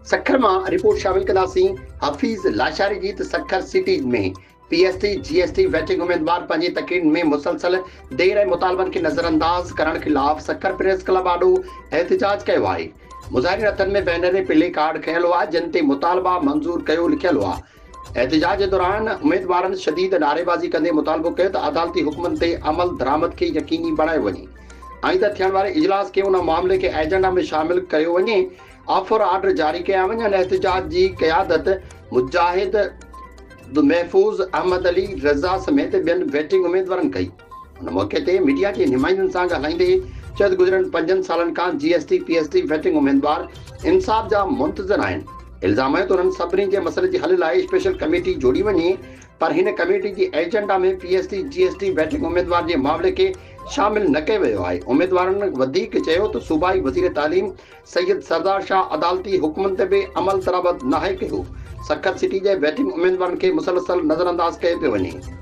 سکر مان رپورٽ شامل ڪنداسين حفيظ لاشاري جي ته Sukkur city ۾ P S T, G S T vetting اميدوار پنهنجي تقريرن ۾ مسلسل دير ۽ مطالبن کي نظرانداز ڪرڻ خلاف سکر پريس ڪلب آڏو احتجاج ڪيو آهي. مظاهرين هٿن ۾ بينر ۽ پلي ڪارڊ کنيل هئا جن تي مطالبا منظور ڪيو لکيل هئا. احتجاج دوران اميدوارن شديد نعريبازي ڪندي مطالبو ڪيو ته عدالتي حڪمن تي عمل درآمد کي يقيني بڻايو وڃي. آئنده ٿيڻ واري اجلاس کي ان معاملي کي ايجنڊا ۾ شامل ڪيو وڃي. آفر آرڊر جاري ڪيا وڃن. احتجاج جي قيادت مجاهد محفوظ احمد علي رضا سميت ٻين ويٽنگ اميدوارن ڪئي. ان موقعي تي ميڊيا جي نمائندن سان ڳالهائيندي چيو ته گذريل پنجن سالن کان G S T, P S T vetting اميدوار انصاف جا منتظر آهن. الزام هنيو ته انهن سڀني جي مسئلي جي حل لاء اسپيشل ڪميٽي جوڙي وڃي پر هن ڪميٽي جي agenda ۾ P S T, G S T vetting اميدوار جي معاملي کي شامل نه ڪيو ويو آهي. اميدوارن وڌيڪ چيو ته صوبائي وزير تعليم سيد سردار شاهه عدالتي حڪمن تي به عمل درآمد ناهي ڪيو، سکر سٽي جي ويٽنگ اميدوارن کي مسلسل نظرانداز ڪيو پيو وڃي.